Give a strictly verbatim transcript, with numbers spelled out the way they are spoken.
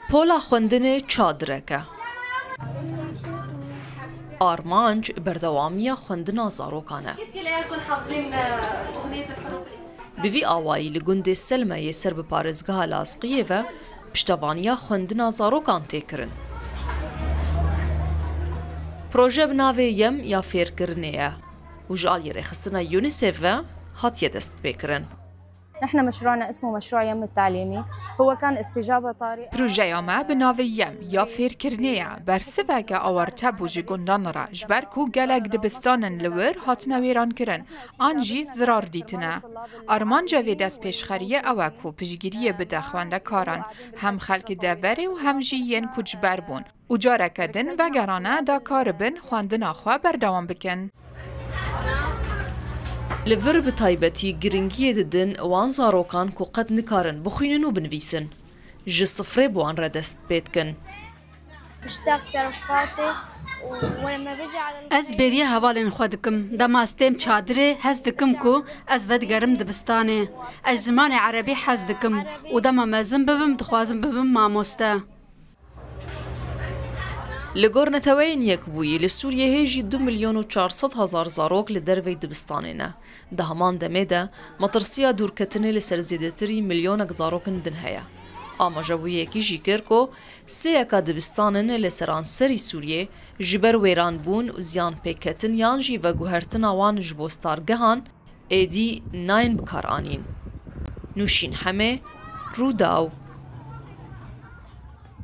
Pola xwendinê çadirek e. Armanc berdewamiya xwendina zarokan e. Bi vî awayî li gundê Selme yê ser bi parêzgeha Lazqiyê ve piştevaniya xwendina zarokan tê kirin. Proje bi navê Yem ya Fêrkirinê ye û ji aliyê rêxistina UNICEF ve hatiye destpêkirin. نحن مشروعنا اسمه مشروع يم التعليمي. هو كان استجابة طارئة. Projeya me bi navê Yem ya Fêrkirinê ye. Bersiveke awarte bû ji gundan re, ji ber ku gelek dibistan in li wir hatine wêrankirin an jî zirar dîtine. Armanca vê destpêşxeriyê ew e ku piştgiriyê bide xwendekaran, hem xelkê deverê û hem jî yên koçber bûn û careke din vegerane da karibin xwendina xwe berdewam bikin. Li vir bi taybetî giringiyê didin wan zarokan ku qet nikarin bixwînin û binivîsin. Ji sifrê bi wan re dest pê dikin. بشتاق ترفاتي ولما بجي على Ez bêriya hevalên xwe dikim. Dema ez têm çadirê, hez dikim ku ez vedigerim dibistanê. Ez zimanê erebî hez dikim û dema mezin bibim, dixwazim bibim mamoste. Li gor Neteweyên Yekbûyî, li Sûriyê hê jî du milyon û çar sed hezar zarok li derveyî dibistanê ne. Di heman demê de, metirsiya dûrketinê li ser zêdetirî milyonek zarokên din heye. Amajebûyekî jî kir ku sê yeka dibistanên li seranserî Sûriyê ji ber wêranbûn û ziyan pêketin yan jî veguhertina wan ji bo stargehan êdî nayên bikaranîn. Nûşîn Hemê, Rûdaw,